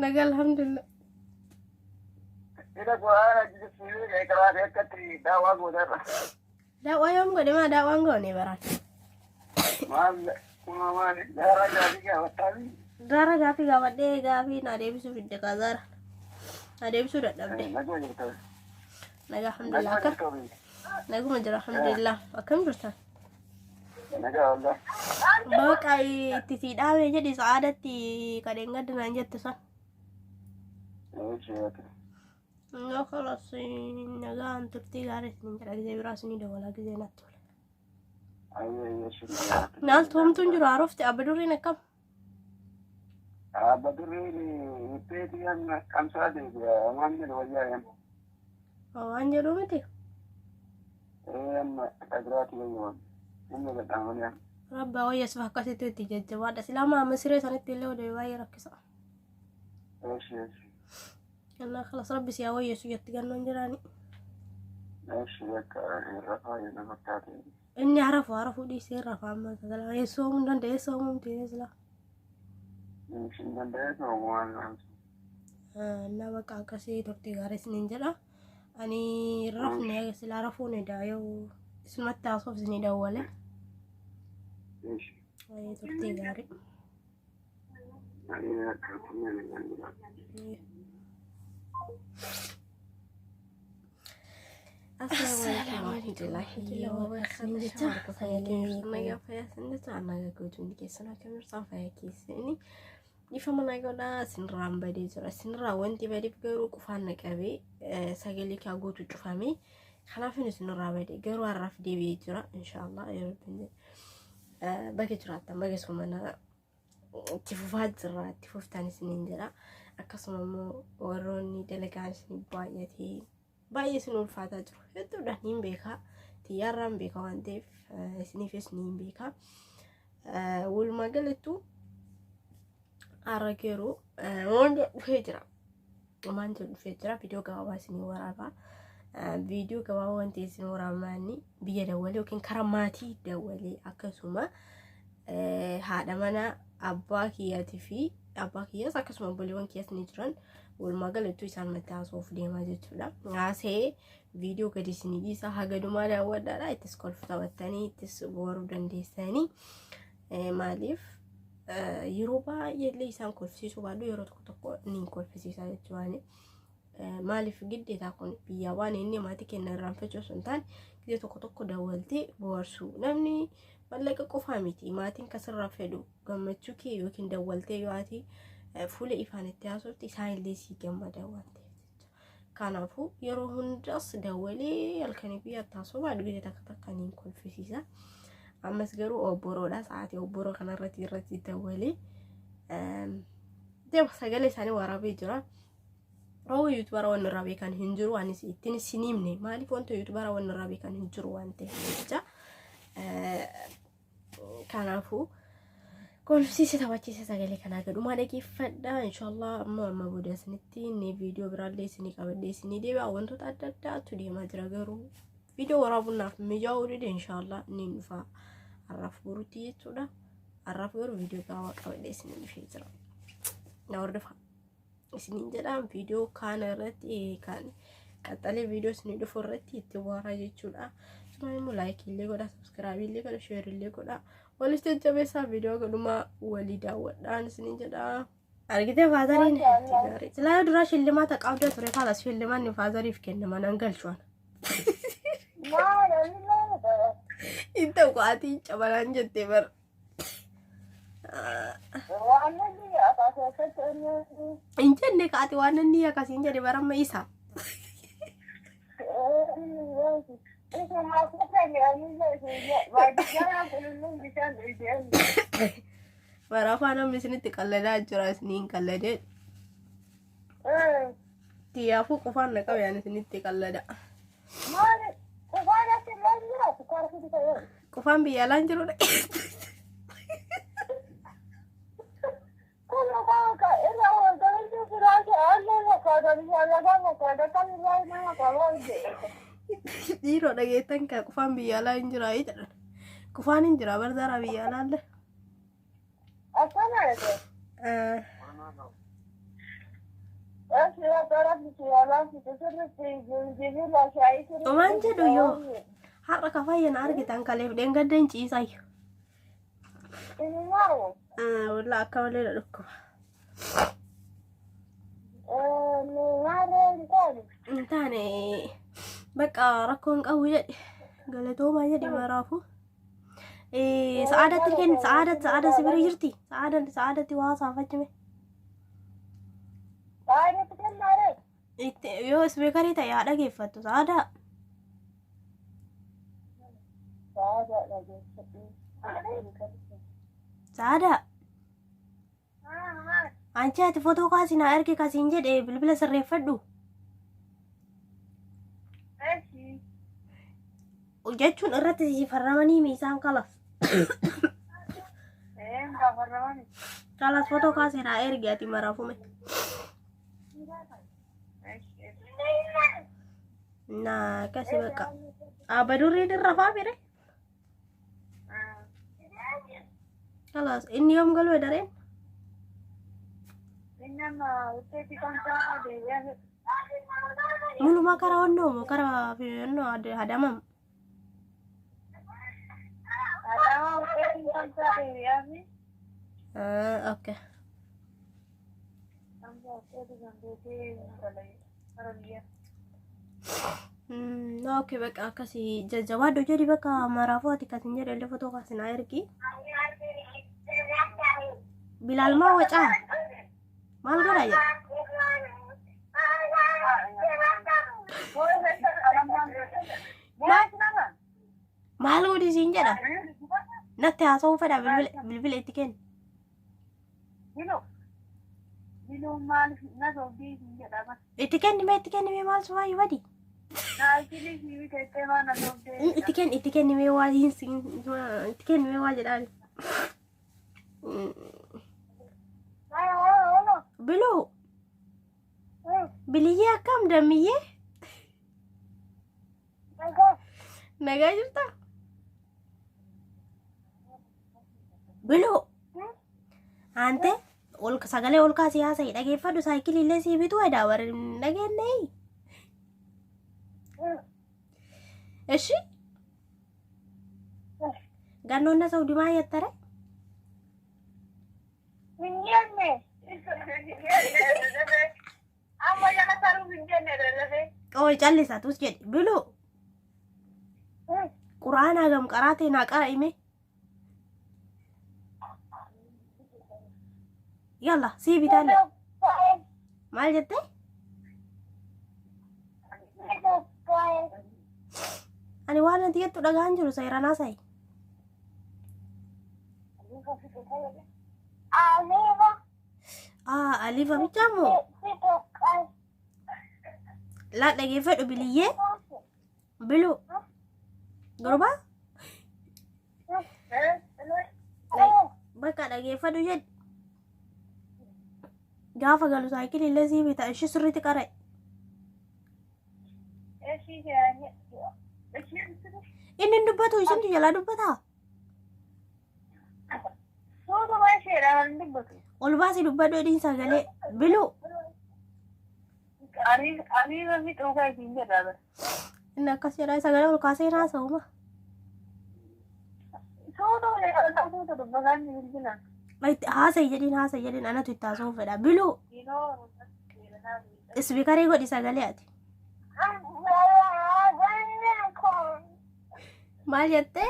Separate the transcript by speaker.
Speaker 1: Nagaa alhamdulillah.
Speaker 2: Ila quraana jijjiiruu qaraatee akkatti daawwaa gootarra.
Speaker 1: Daawwaa yoom godhe maa daawwaan goone baraan.
Speaker 2: Maal kuma maali daaraa gaafii gaafattaafi.
Speaker 1: Zaara gaafii gaafadhee gaafii naa deebisuu fidde kaa Zaara. Naa deebisuu dadhabde.
Speaker 2: Naguma jirtu.
Speaker 1: Nagaa alhamdulillah.
Speaker 2: Naguma
Speaker 1: Akkam?
Speaker 2: jirtu.
Speaker 1: Naguma jira alhamdulillah. Akkam jirtan?
Speaker 2: Nagaa wallah.
Speaker 1: Baqa itti sii dhaame jedhi sa'aadatti kan hin gadda naan jette san. Yoo kalas nagaan turtii gaarii isin jedha gisee biraa isinii dawalaa gisee natti tola. Naal toomtuun jiru haarofti abba durriin akkam?
Speaker 2: Abba durriin hippeetii amma qabsaa deebi'a waan jedhu wayyaa yamma.
Speaker 1: Waan jedhu miti.
Speaker 2: Ee amma dhagiraati wayyaa inni gadhaamanii amma.
Speaker 1: Rabbaa wayya akkasitti itti jajjabaadha. Silaa amma siree sanitti illee oduu baay'ee rakkisa.
Speaker 2: Eeshi eeshi.
Speaker 1: Kennaa kalas rabbi si haa wayyeessu jetti gannoon jiraani.
Speaker 2: Eeshi bakka rafaa yana fakkaate.
Speaker 1: Inni harafu harafuu dhiisee rafa amma silaa eessoomuu hin danda'e eessoomuu miti silaa.
Speaker 2: Hin danda'e waan
Speaker 1: Na bakka akkasii turtii gaarii isiniin jedha. Ani rafne silaa rafuun edaa yoo isinumatti haasoof isinii dawwale.
Speaker 2: Eeshi.
Speaker 1: Turtii gaarii.
Speaker 2: Ani akka kunneen hin danda'e.
Speaker 1: Assalaamu alaikum warahmatullahi wabarakatuh. Nagaa fayyaa isin nagaa guutuun keessan akkam jirtan fayyaa keessanii. Dhiifama naa godhaa isinirraan badee jira. Isinirraa wanti badeef garuu qufaan na qabee sagalee kaa guutuu cufame. Kanaaf isinirraa bade garuu har'aaf deebi'ee jira inshaallah yeroo rabbiin baga jiraattan baga soomana itti fufaa jirra itti fuftaan isiniin jedha. Akkasuma immoo warroonni dalagaan isin baay'atee baay'ee isin ulfaataa jiru hedduudha niin beekaa xiyyaarraan beeka waan ta'eef isiniifis niin beekaa. Walumaa galattuu har'a garuu waan dhufee jira. Waan jedhu dhufee jira viidiyoo gabaabaa isinii waraabaa. Viidiyoo gabaabaa wanti isin waraabamaani biyya dawwalee yookiin karaa maatii dawwalee akkasuma haadha mana abbaa kiyyaatii fi abbaa kiyyaas akkasuma obboleewwan kiyyaas ni jiran walumaa galattuu isaan mataa haasa'uuf deemaa jechuudha. Haasa'ee viidiyoo gadi isinii dhiisa hagadumaa daawwadhaadha ittis kolfu taphattanii ittis bohaaruu dandeessanii maaliif yeroo baay'ee illee isaan kolfisiisuu baadhu yeroo tokko tokko ni kolfisiisa jechuudha. Maaliif giddeetaa kun biyyaa waan inni maatii kenna irraanfachuu osoo hin taane gidee tokko tokko dawwaltee bohaarsuu namni mallaqa qofaa miti maatiin kasirraa fedhu gammachuu kee yookiin dawwaltee yoo ati fuula ifaan itti haasofte isaan illee sii gammada waan ta'eef jecha. Kanaafuu yeroo hundaas dawwalee halkanii guyyaa itti haasofaa gidee takka takka ni kolfisiisa. Ammas garuu obboroodha sa'aatii obboroo kanarratti irratti dawwalee deema sagalee isaanii waraabee jira. Roowwa yuutubara waan irraa beekan hin jiru anis ittiin isin himne maaliif wanta yuutubara waan irraa beekan hin jiru waan ta'eef jecha. Kanaafuu kolfisiise taphachiise sagalee kanaa gadhumaa dhageeffadha. Inshaallah ammoo amma booda isinitti inni viidiyoo biraallee isinii qabadhee isinii deebi'a wantoota adda addaatu deemaa jira garuu viidiyoo waraabuun naaf mijaa'uu dide inshaallah ni dhufa har'aaf borutti jechuudha. Har'aaf garuu viidiyoo gabaabaa qabadhee isinii dhufee jira. Na hordofaa. Isiniin jedha viidiyoo kaan irratti kan qaxxalee viidiyoo isinii dhufu irratti itti waaraa jechuudha. Asumaan immoo laayikii illee godha, sabskiraabii illee godha, sheer illee godha. Walis jajjabeessaa viidiyoo godhumaa walii daawwadhaan isiniin jedha. Argitee faazariin gaarii. Silaa duraa shillimaata qabda ture kaalas shillimaanni faazariif kennama nan galchuan. Hin ta'u ati cabalaan jettee bara. Hin jenne kaati waan inni akkasiin jedhe baramma isa. Bara afaan amma isinitti qalladaa jira isiniin qalladee. Xiyyaafuu qofaan na qabe ani isinitti qallada. Qufaan biyya alaan jirudha. Dhiiroo dhageettan kan qufaan biyya alaa hin jiraa jedhan. Qufaan hin jiraa barzaara biyya alaallee. Omaan jedhu yoo har'a ka fayyana argitan kaleef dheengadda hin ciisayyo. Wallaa akka malee na dhukkuba. Hin taane bakka rakkoo hin qabu jedhe galatoomaa jedhe maraafu. Sa'aadatti kenni sa'aadatti sa'aada si bira jirti sa'aadan sa'aadatti waa saafachime. Yoo ispeekarii ta'e haa dhageeffattu sa'aadaa. Sa'aadaa. Anchi ati footoo kaasii naa ergi kasiin jedhe bilbila sirreeffadhu. Jechuun irratti si farramanii mi isaan kalas. Kalas footoo kaasii naa ergi ati maraafume. Na akkasi bakka. Abadurriin irra faa bire. Kalas inni yoom galuu dareen? Mulumaa karaa onnoo moo karaa onnoo hadamam? Okay. Okay bakka akkasii jajjabaadhu jedhi bakka maraafuu ati kasin jedhe illee fotoo kasin haa ergi. Bilaal maa wacaa? Maal godha jedha? Maal godhi siin jedha? Natti haasa'uu fedha bilbila bilbila itti kenni. Itti kenni mee itti kenni mee maal sumaa badi? Itti kenni itti kenni mee waa itti kenni mee waa jedhaan. Biluu biliyyee akkam dammiyyee nagaa jirta? Biluu ante ol sagalee ol kaasii haasa'i dhageeffadhu saayikilii illee sii bituu edaa warri hin dhageenye. Ishi gannoon na saudi maa jettare? Qoy callisa tus jedhi biluu quraana hagam qaraatee naa qara ime. Yalla sii bitaalle maal jette? Ani waan ati jettu dhagaan jiru seeranaa sa'i. Ah, alifa bichaa moo? Laa dhageeffadhu biliyyee. Biluu. Gurbaa. Bakka dhageeffadhu jedhi. Gaafa galu saayikilii illee sii bita ishii sirriitti qara'e. Inni hin dubbatu isintu jalaa dubbataa? Ol baasii dubbadhu jedhiin sagalee. Biluu. Inni akkas jedhaa sagalee ol kaasee haasa'uma. Itti haasa'i jedhiin haasa'i jedhiin anatu itti haasa'uu fedha. Biluu. Isbiikarii godhi sagalee ati. Maal jettee?